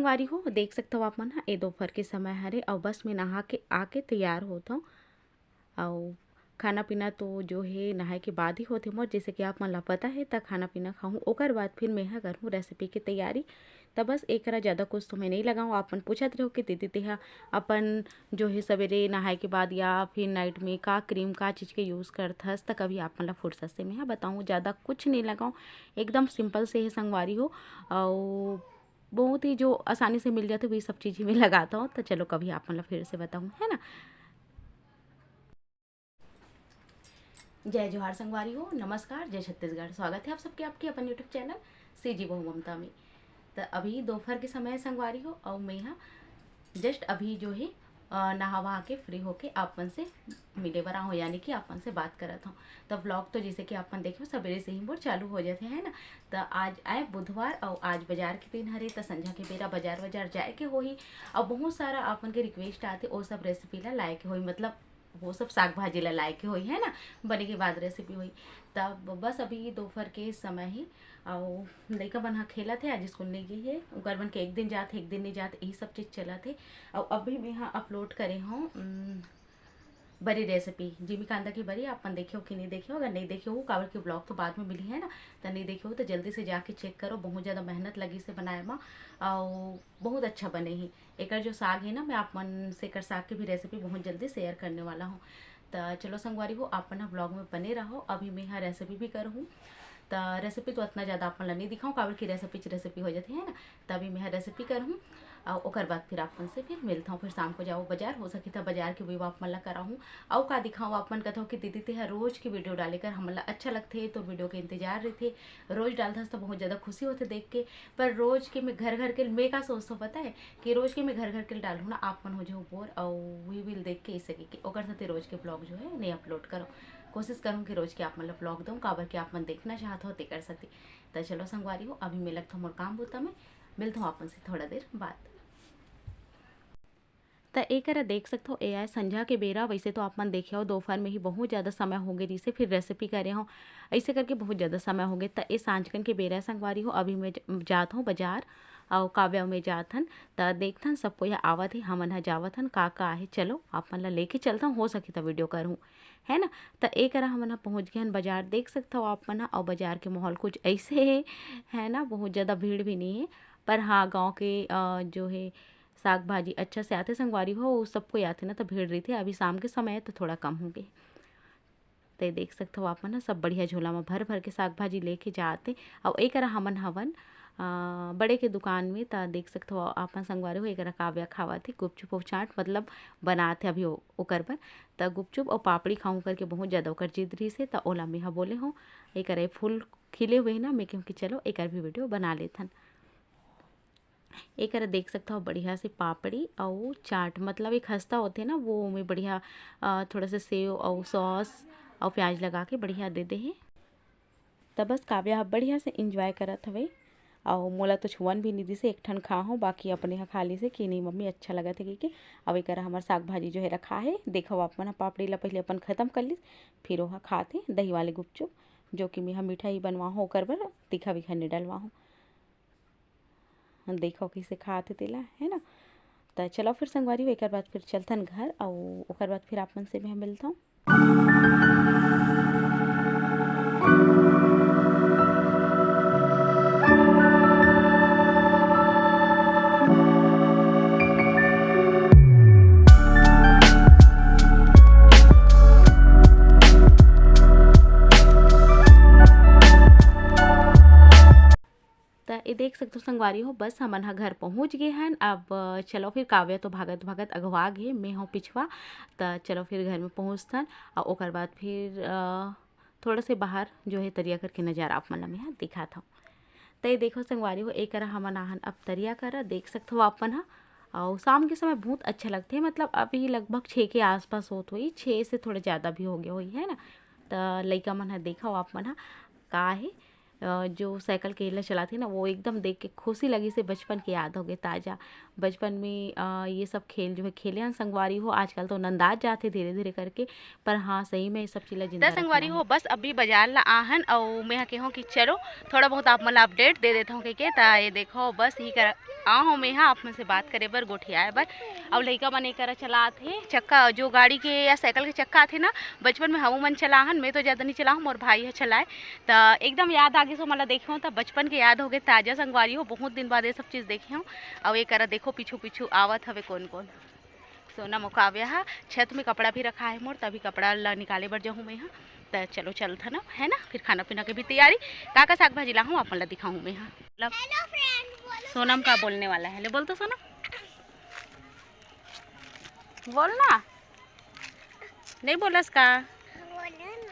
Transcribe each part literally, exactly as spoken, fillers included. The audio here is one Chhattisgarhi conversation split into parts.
संगवारी हो, देख सकथव आप मन ह, ए दोपहर के समय हरे अउ बस मैं नहा के आके तैयार होत हव। अउ खाना पीना तो जो हे नहाए के बाद ही होथे मोर, जैसे कि आप मन ला पता हे, त खाना पीना खाहूँ, ओकर बाद फिर मैं ह करहूँ रेसिपी के तैयारी। त बस एकरा ज़्यादा कुछ तो मैं नहीं लगाऊँ। आप मन पूछत रहो कि दीदी तेहा अपन जो हे सवेरे नहाए के बाद या फिर नाइट में का क्रीम, का चीज़ के यूज़ करथस, त कभी आप मन ला फुर्सत से मैं ह बताऊँ। ज़्यादा कुछ नहीं लगाऊँ, एकदम सिंपल से हे संगवारी हो, अउ बहुत ही जो आसानी से मिल जाथे वही सब चीज़ ही मैं लगाता हूँ। त चलो कभी आप मन ला फिर से बताऊँ, है ना। जय जोहार संगवारी हो, नमस्कार, जय छत्तीसगढ़। स्वागत है आप सबके आपके अपन YouTube चैनल सीजी बहू ममता में। त अभी दोपहर के समय है संगवारी हो, अउ मैं ह जस्ट अभी जो है अ, नहा वहा के फ्री होके आप मन से मिले बर आहूँ, यानी कि आप मन से बात करत हूँ। त व्लॉग तो जैसे कि आप मन देखे हो सवेरे से ही मोर चालू हो जाथे, है ना। त आज आए बुधवार अउ आज बाजार के दिन हरे, त संझा के बेरा बाजार बाजार जाए के होही। अउ बहुत सारा आप मन के रिक्वेस्ट आथे, ओ सब रेसिपी ला लाए के होही, मतलब वो सब साग भाजी ला लाए के होही, है ना, बने के बाद रेसिपी होही। तब बस अभी दोपहर के समय ही, अउ लइका मन ह खेलत हे, आज स्कूल नहीं गई हे, ओकर मन के एक दिन जात हे, एक दिन नहीं जात, यही सब चीज़ चलत हे। अउ अभी मैं ह अपलोड करे हूँ उम, बरी रेसिपी, जिमी कांदा की बरी। आप मन देखे हो कि नहीं देखे हो? अगर नहीं देखे हो, काबर के ब्लॉग तो बाद में मिली है ना, तो नहीं देखे हो तो जल्दी से जाके चेक करो। बहुत ज़्यादा मेहनत लगी से बनाए में, अउ बहुत अच्छा बने ही। एकर जो साग है ना, मैं आप मन से एकर साग की भी रेसिपी बहुत जल्दी शेयर करने वाला हूँ। त चलो संगवारी हो, आप मन ह ब्लॉग में बने रहो। अभी मैं ह रेसिपी भी करहूँ, त रेसिपी तो अतना ज़्यादा आप मन ला नहीं दिखाऊँ, काबर की रेसिपी च रेसिपी हो जाती है ना। त अभी मैं ह रेसिपी करहूँ, अउ ओकर बाद फिर आप मन से फिर मिलता हूँ। फिर शाम को जाओ बाजार, हो सके त बाजार के व्यू आप मन ला कराहूँ। अउ का दिखाऊँ, आप मन कथो कि दीदी तेहा रोज की वीडियो डाले कर हमन ला अच्छा लगथे, तो वीडियो के इंतजार रहिथे। रोज डालथस त बहुत ज़्यादा खुशी होथे देख के, पर रोज के मैं घर घर के मैं का सोचथों पता है कि रोज के मैं घर घर के डालहूँ ना, आप मन हो जाओ बोर, अउ वी विल देख के इसे के ओकर साथे रोज के ब्लॉग जो है नहीं अपलोड करो। कोशिश करूँ कि रोज के आप मन ला ब्लॉग दूँ, काबर कि आप मन देखना चाहत हो तेकर साथे। त चलो संगवारी हो, अभी मैं लगथों मोर काम बूता में, मिलथों आप मन से थोड़ा देर बाद। त ए करा देख सकथो, ए आय संझा के बेरा। वैसे तो आप मन देखे हो, दोपहर में ही बहुत ज़्यादा समय हो गए, जिसे फिर रेसिपी करे हो, ऐसे करके बहुत ज़्यादा समय हो गए। त ए सांझकन के बेरा संगवारी हो, अभी मैं ज-, जात हूँ बाजार, अउ काव्या में जात हन, त देखथन सब कोई आवत हे, हमन ह जावत हन, का का आहे, चलो आप मन ला लेके चलता हूँ, हो सके त वीडियो करहूँ, है ना। त ए करा हमन ह पहुँच गए हन बाजार, देख सकथो आप मन ह, अउ बाजार के माहौल कुछ ऐसे है, है ना, बहुत ज़्यादा भीड़ भी नहीं है, पर हाँ गाँव के अ, जो है साग भाजी अच्छा से आथे संगवारी हो, उ सब कोई आथे ना त भीड़ रहिथे। अभी शाम के समय है त थोड़ा कम हो गए। त ये देख सकथो आप मन ह, सब बढ़िया झोला म भर भर के साग भाजी लेके जात हे। अउ ए करा हमन हवन अ, बड़े के दुकान में, त देख सकथो आप मन संगवारी हो, ए करा काव्या खावत हे गुपचुप अउ चाट, मतलब बनात हे अभी ओ-, ओकर बर। त गुपचुप अउ पापड़ी खाऊं करके बहुत ज्यादा ओकर जिद रहिस हे, त ओला मेहा बोले हो, ए करा ये फूल खिले हुए हे ना, मैं कहूँ कि चलो एकर भी वीडियो बना लेथन। एकर देख सकथव बढ़िया से पापड़ी अउ चाट, मतलब एक खस्ता होथे ना, वो में बढ़िया अ, थोड़ा सा सेव अउ सॉस अउ प्याज लगा के बढ़िया दे दे हे। त बस काव्या ह बढ़िया से एंजॉय करत हवे अउ मोला तो छुअन भी नहीं दिसे, एक ठन खा हो, बाकी अपने ह खा लिसे कि नहीं मम्मी अच्छा लगत हे कहिके। अउ एकर हमर साग भाजी जो है रखा है, देखव आप मन ह पापड़ी ला पहले अपन खत्म कर लिस, फिर ओहा खात हे दही वाले गुपचुप, जो कि मेहा मीठा ही बनवा हो ओकर बर तीखा भी खन्ने डलवा हो। देखो कइसे खात हे तेला, है ना। त चलो फिर संगवारी हो, एकर बाद फिर चलथन घर अउ ओकर बाद फिर आप मन से मैं मिलता हूँ। त ये देख सकथो संगवारी हो, बस हमन ह घर पहुँच गे हन। अब चलो फिर काव्या तो भागत भागत अगवा गे, मैं हो पिछवा। त चलो फिर घर में पहुँचथन अउ ओकर बाद फिर अ, थोड़ा से बाहर जो है तरिया करके नजारा आप मन ला मैं ह दिखात हूँ। त ये देखो संगवारी हो, एक करा हमन आहन अब तरिया करा, देख सकथो आप मन ह। अउ शाम के समय बहुत अच्छा लगथे, मतलब अभी लगभग छः के आसपास होत होही, छः से थोड़ा ज़्यादा भी हो गया होही, है ना। त लइका मन ह देखो आप मन ह का हे, अ, जो साइकिल के एला चलाथे ना, वो एकदम देख के खुशी लगी से बचपन के याद हो गए ताज़ा। बचपन में अ, ये सब खेल जो है खेले हन संगवारी हो, आजकल तो नंदात जाथे धीरे धीरे करके, पर हाँ सही में ये सब चीज ला जिंदा त संगवारी हो, बस अभी बाजार ला आहन अउ मैं ह केहों कि चलो थोड़ा बहुत आप मन ला अपडेट दे देता हूँ कहिके। त ये देखो बस ही करा आए हों मैं हा आप मन से बात करे बर, गोठियाए बर। अउ लइका मन एकरा चलात हे चक्का, जो गाड़ी के या साइकिल के चक्का आथे ना, बचपन में हमू मन चलाहन, मैं तो ज़्यादा नहीं चलाहूँ, मोर भाई ह चलाए। त एकदम याद आ गिस, मोला देखे हों त बचपन के याद हो गे ताजा संगवारी हो, बहुत दिन बाद ये सब चीज़ देखे हों। अउ एकरा देखो पीछू पीछू आवत हवे कौन कौन। सोनम अउ काव्या ह छत में कपड़ा भी रखा है मोर, तभी कपड़ा ला निकाले बर जाहूँ मैं हा। त चलो चलथन अब, है ना, फिर खाना पीना के भी तैयारी। का का साग भाजी लाहूँ आप मन ला दिखाहूँ मैं हा। मतलब सोनम का बोलने वाला है, ले बोल तो सोनम, बोल ना। नहीं बोलस का?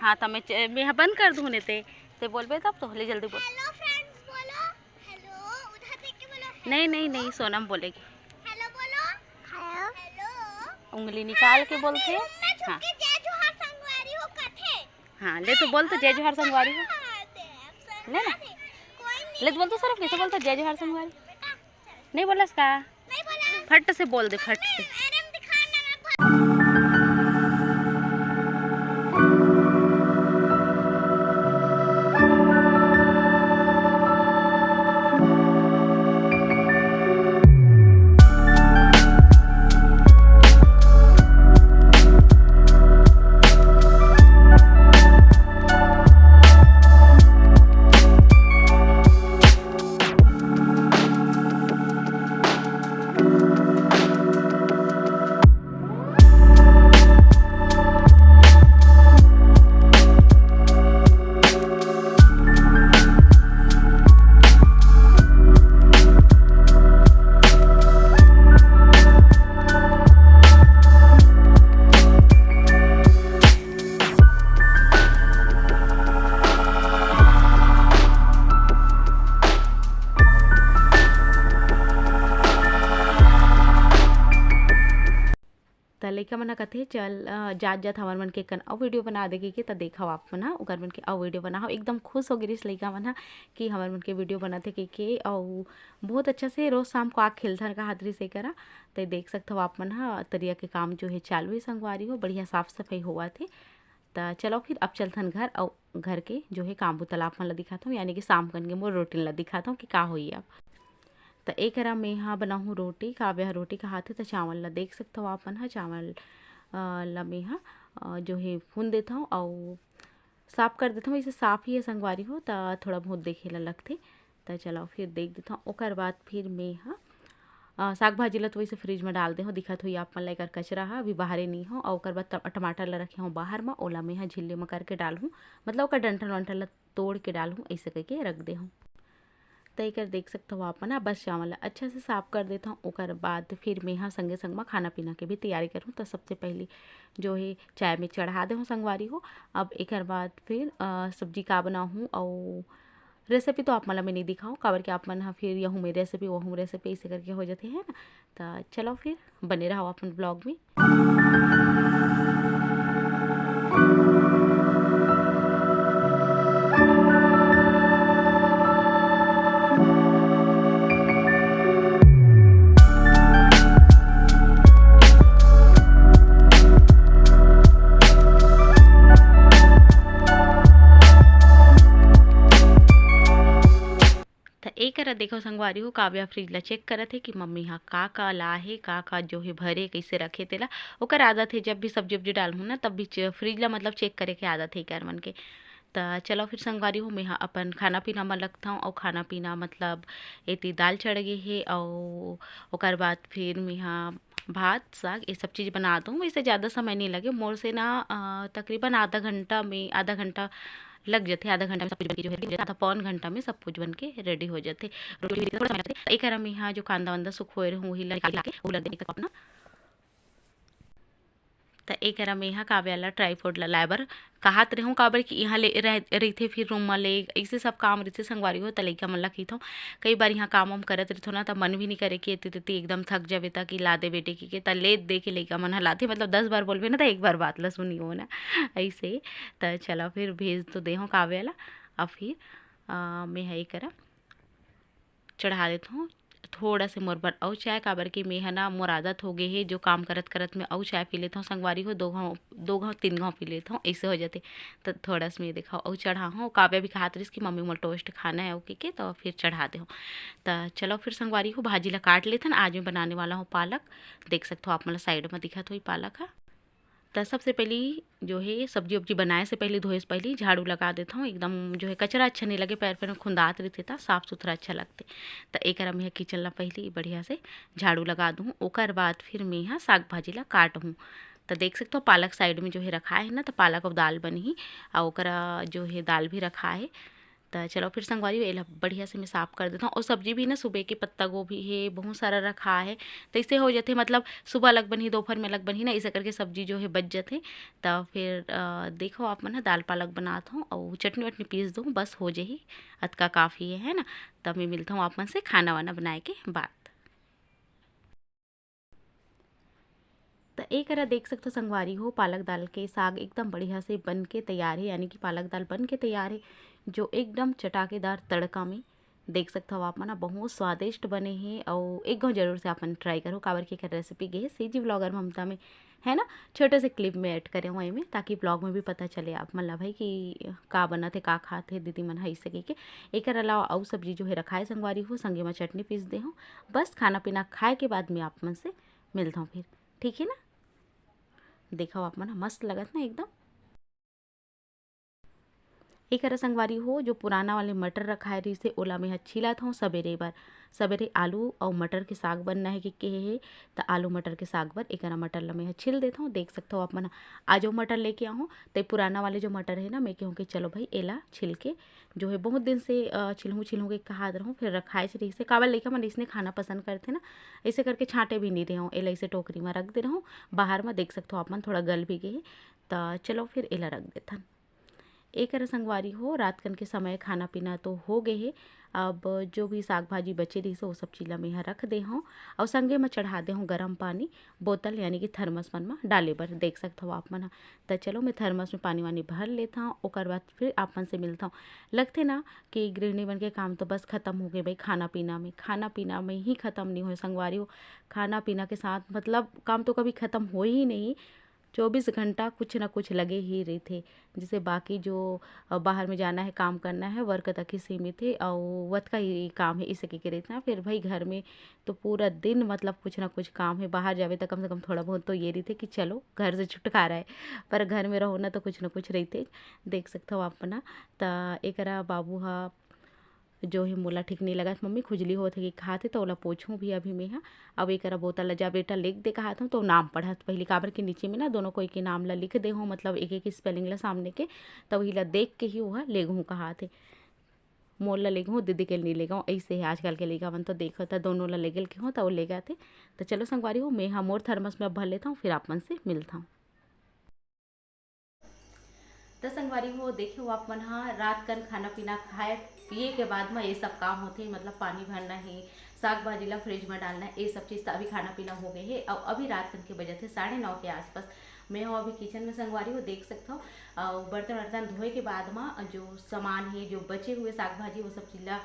हाँ, त मैं च-, मैं हा बंद कर दूँ ने ते, ते बोलबे तब तो, ले जल्दी बोल। हेलो फ्रेंड्स बोलो। हेलो, उधर देख के बोलो। नहीं, नहीं, नहीं, सोनम बोलेगी। हेलो बोलो। हेलो। हेलो। उंगली निकाल के बोलथे। रूम में छुप हाँ। के जय जोहार संगवारी हो कथे। हाँ, ले तो बोल तो, जय जोहार संगवारी हो। हाँ, दे, अब ले ना। कोई नहीं। ले तो बोल तो, सरफ कैसे बोलता, जय जोहार संगवारी। बेटा, चल। नहीं बोलस का? नहीं बोला। फट से बोल दे, फट से। अरे, हम दिखा ना, मैं त लइका मन ह कथे, "चल, अ, जात जात हमर मन के कन अउ वीडियो बना दे," कहिके। त देखव आप मन ह, ओकर मन के अउ वीडियो बनाहव। एकदम खुश हो गिरिस लइका मन ह कि हमर मन के वीडियो बनत हे कहिके। अउ बहुत अच्छा से रोज शाम को आ खेलथन कहत रिहिस एकरा। त देख सकथव आप मन ह, तरिया के काम जो हे चालू हे संगवारी हो, बढ़िया साफ सफाई होवत हे। त चलो फिर अब चलथन घर, अउ घर के जो हे काम बुता ला आप मन ला दिखाथव, यानी कि शाम कन के मोर रूटीन ला दिखाथव कि का होही अब। त ए करा मेहा बनाहूँ रोटी, काव्या ह रोटी खाथे। त चावल ला देख सकथव आप मन ह, चावल, अ, ला मेहा, अ, जो हे भून देथव अउ साफ कर देथव। वैसे साफ ही हे संगवारी हो, त थोड़ा बहुत देखे ला लगथे। त चलो फिर देख देथव। ओकर बाद फिर मेहा, अ, साग भाजी ला तो वैसे फ्रिज में डाल दे हो, दिखत होही आप मन ला एकर कचरा ह, अभी बाहरे नी हो। अउ ओकर बाद ट-, टमाटर ला रखे हो बाहर म, ओला मेहा झिल्ली म करके डालहूँ, मतलब ओकर डंठल वंठल ला तोड़ के डालहूँ, ऐसे करके रख दे हूँ। त एकर देख सकथव आप मन ह, बस चावल ला अच्छा से साफ कर देथव। ओकर बाद फिर मेहा संगे संग म खाना पीना के भी तैयारी करहूँ। त सबसे पहली जो हे चाय में चढ़ा दे हूँ संगवारी हो। अब एकर बाद फिर, अ, सब्जी का बनाहूँ अउ रेसिपी तो आप मन ला मैं नहीं दिखाऊँ, काबर कि आप मन ह फिर यहू में रेसिपी, वहू में रेसिपी, ऐसे करके हो जाथे, है ना। त चलो फिर बने रहो अपन ब्लॉग में। त ए करा देखो संगवारी हो, काव्या फ्रिज ला चेक करत हे कि मम्मी हा का का ला हे, का का जो हे भरे, कइसे रखे तेला। ओकर आदत हे, जब भी सब्जी उब्जी डालहूँ ना, तब भी च-, फ्रिज ला मतलब चेक करे के आदत हे एकर मन के। त चलो फिर संगवारी हो, मेहा अपन खाना पीना म लगथव। अउ खाना पीना मतलब एती दाल चढ़ गे हे, अउ ओकर बाद फिर मेहा भात, साग, ये सब चीज़ बना दूँ। वैसे ज़्यादा समय नहीं लगे मोर से ना, अ, तकरीबन आधा घंटा में, आधा घंटा लग जथे, आधा घंटा में सब कुछ बन के जो है, आधा पौन घंटा में सब कुछ बन के रेडी हो जथे। रोटी भी थोड़ा समय लगथे। एक करा में यहाँ जो कांदा वांदा सुखोए रहूँ, वही ला निकाल के, वो लग देने का अपना। त एक करा में यहाँ काव्या ला ट्राईपोड ला लाए बर कहात रहूँ, काबर कि यहाँ ले रह-, रहिथे, फिर रूम म ले, ऐसे सब काम रहिथे संगवारी हो, त लइका मन ला कहिथव। कई बार यहाँ काम वाम करत रहिथव ना, त मन भी नहीं करे कि एती तेती एकदम थक जाबे, त कि ला दे बेटे कहिके, त ले दे के लइका मन ह लाथे, मतलब दस बार बोलबे ना, त एक बार बात ला सुनियो ना, ऐसे। त चलो फिर भेज तो देहूँ काव्या ला। अब फिर, अ, मैं ह ए करा चढ़ा देत हूँ थोड़ा से मोर बर अउ चाय, काबर कि मेंहा ना, मोर आदत हो गे हे, जो काम करत करत में अउ चाय पी लेथंव संगवारी हो, दो घांव, दो घांव, तीन घांव पी लेथंव, अइसे हो जाथे। त थोड़ा से में देखव अउ चढ़ा हंव। काव्या भी कहत रहिस कि मम्मी, मोला टोस्ट खाना हे, अउ कहिके, त फिर चढ़ा दे हंव। त चलो फिर संगवारी हो, भाजी ला काट लेथन। आज मैं बनाने वाला हूँ पालक। देख सकथो आप मन ला, साइड में दिखत होही पालक ह। त सबसे पहली जो है, सब्जी उब्जी बनाए से पहली, धोए से पहली झाड़ू लगा देथंव। एकदम जो है कचरा अच्छा नहीं लगे, पैर पैर में खुंदात रहिथे, त साफ सुथरा अच्छा लगथे। त एकरा मेंहा किचन ला पहली बढ़िया से झाड़ू लगा दूँ, ओकर बाद फिर मेंहा साग भाजी ला काटहूँ। त देख सकथो, पालक साइड में जो है रखाए हे ना, त पालक अउ दाल बनही, अउ ओकरा जो है दाल भी रखाए हे। त चलो फिर संगवारी हो, एला बढ़िया से मैं साफ कर देथंव। अउ सब्जी भी ना, सुबह के पत्ता गोभी हे, बहुत सारा रखा हे, त इसे हो जाथे, मतलब सुबह अलग बनही, दोपहर में अलग बनही ना, इसे करके सब्जी जो है बच जाथे। त फिर अ, देखो आप मन ह, दाल पालक बनात हंव अउ चटनी वटनी पीस दूँ, बस हो जाही, अतका काफी हे, है ना। त मैं मिलथंव आप मन से खाना वाना बनाए के बाद। त एकरा देख सकथो संगवारी हो, पालक दाल के साग एकदम बढ़िया से बन के तैयार हे, यानी कि पालक दाल बन के तैयार हे, जो एकदम चटाकेदार तड़का में। देख सकथो आप मन ह, बहुत स्वादिष्ट बने हे, अउ एक घांव जरूर से आप मन try करो, काबर कि एकर recipe गे हे CG vlogger ममता में, है ना। छोटे से clip में add करे हंव एमे, ताकि vlog में भी पता चले आप मन ला भाई कि का बनत हे, का खात हे दीदी मन ह, अइसे कहिके। एकर अलावा अउ सब्जी जो है रखाए संगवारी हो, संगे म चटनी पीस दे हंव। बस खाना पीना खाए के बाद में आप मन से मिलथंव फिर, ठीक हे ना। देखव आप मन ह, मस्त लगत ना एकदम। एकरा संगवारी हो, जो पुराना वाले मटर रखाए रहिस हे, ओला मेंहा छीलत हंव सबेरे बर। सबेरे आलू अउ मटर के साग बनना हे कि कहे हे, त आलू मटर के साग बर एकरा मटर ला मेंहा छील देथंव। देख सकथव आप मन ह, आज अउ मटर लेके आहूँ, त पुराना वाले जो मटर हे ना, मैं कहूँ कि चलो भाई, एला छील के जो है बहुत दिन से अ, छिलहूँ छिलहूँ के कहत रहूँ, फिर रखाएच रहिस हे। काबर लइका मन अइसने खाना पसंद करथे ना, अइसे करके छांटे भी नहीं रहूँ, एला अइसे टोकरी में रख दे रहूँ बाहर में। देख सकथो आप मन, थोड़ा गल भी गे हे, त चलो फिर एला रख देथन। एकर संगवारी हो, रात कन के समय खाना पीना तो हो गे हे। अब जो भी साग भाजी बचे रहिस हे, वो सब चीज ला मेंहा रख दे हंव, अउ संगे म चढ़ा दे हंव गरम पानी बोतल, यानी कि thermos मन म डाले बर। देख सकथव आप मन ह। त चलो, मैं thermos में पानी वानी भर लेथंव, ओकर बाद फिर आप मन से मिलथंव। लगथे ना कि गृहिणी मन के काम तो बस खतम हो गे भाई, खाना पीना में, खाना पीना में ही खतम नहीं होय संगवारी हो। खाना पीना के साथ, मतलब, काम तो कभी खतम होय ही नहीं। चौबीस घंटा कुछ ना कुछ लगे ही रहिथे। जैसे बाकी जो, अ, बाहर में जाना है, काम करना है, work तक ही सीमित हे, अउ वतका ही काम हे, इसे के रहिथे ना। फिर भाई घर में तो पूरा दिन, मतलब, कुछ ना कुछ काम हे। बाहर जाबे त कम से कम थोड़ा बहुत तो ये रहिथे कि चलो, घर से छुटकारा हे, पर घर में रहो ना, तो कुछ ना कुछ रहिथे। देख सकथव आप मन ह। त एकरा बाबू ह जो हे, मोला ठीक नहीं लगत मम्मी, खुजली होत हे कि खात हे, त ओला पोछहूँ भी अभी मेंहा। अब एकरा बोतल ला जा बेटा लेग दे कहत हंव, तो नाम पढ़त पहिली, काबर के नीचे में ना दोनों कोई के नाम ला लिख दे हंव, मतलब एक एक spelling ला सामने के, त वही ला देख के ही ओहा लेगहूँ कहत हे। मोर ला लेगहूँ, दीदी के नहीं लेगहूँ, अइसे हे आजकल के लइका मन, तो देखो त दोनों ला लेगल के हो त वो लेगथे। त चलो संगवारी हो, मेंहा मोर thermos में अब भर लेथंव, फिर आप मन से मिलथंव। त संगवारी हो, देखे हो आप मन ह, रात कन खाना पीना खाए पिए के बाद म ये सब काम होथे, मतलब पानी भरना हे, साग भाजी ला fridge में डालना हे, ये सब चीज। त अभी खाना पीना हो गे हे, अउ अभी रात कन के बजत हे साढ़े नौ के आसपास। मैं हो अभी kitchen में संगवारी हो, देख सकथव, अउ बर्तन वर्तन धोए के बाद म जो सामान हे, जो बचे हुए साग भाजी, वो सब चीज ला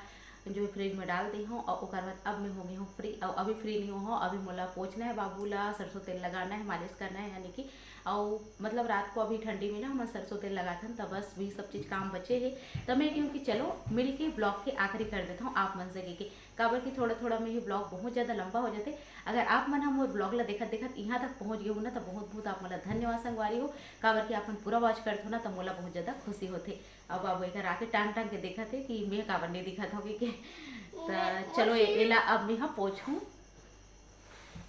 जो fridge में डाल दे हंव, अउ ओकर बाद अब मैं हो गे हंव free। अउ अभी free नहीं हो हंव, अभी मोला पोछना हे बाबू ला, सरसों तेल लगाना हे, मालिश करना हे, यानी कि, अउ मतलब रात को अभी ठंडी में ना हमन सरसों तेल लगाथन, त बस वही सब चीज काम बचे हे। त मैं कहूँ कि चलो मिल के vlog के आखिरी कर देथंव आप मन से के, काबर कि थोड़ा थोड़ा में ही vlog बहुत ज्यादा लंबा हो जाथे। अगर आप मन ह मोर vlog ला देखत देखत इहाँ तक पहुँच गे हो ना, त बहुत बहुत आप मन ला धन्यवाद संगवारी हो, काबर कि आप मन पूरा watch करथो ना, त मोला बहुत ज्यादा खुशी होथे। अब बाबू एकर आके टांग टांग के देखत हे कि मैं काबर नहीं दिखत हंव के, के। त चलो, ए-, एला अब मैं ह पोछहूँ,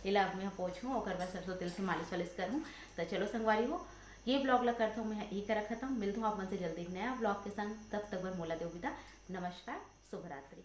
एला अब मैं ह पोछहूँ, ओकर बाद सरसों तेल से मालिश वालिश करहूँ। त चलो संगवारी हो, ये vlog ला करथंव मैं ह यही करा खतम। मिलथंव आप मन से जल्दी एक नया vlog के संग, तब तक बर मोला देव विदा। नमस्कार, शुभ रात्रि।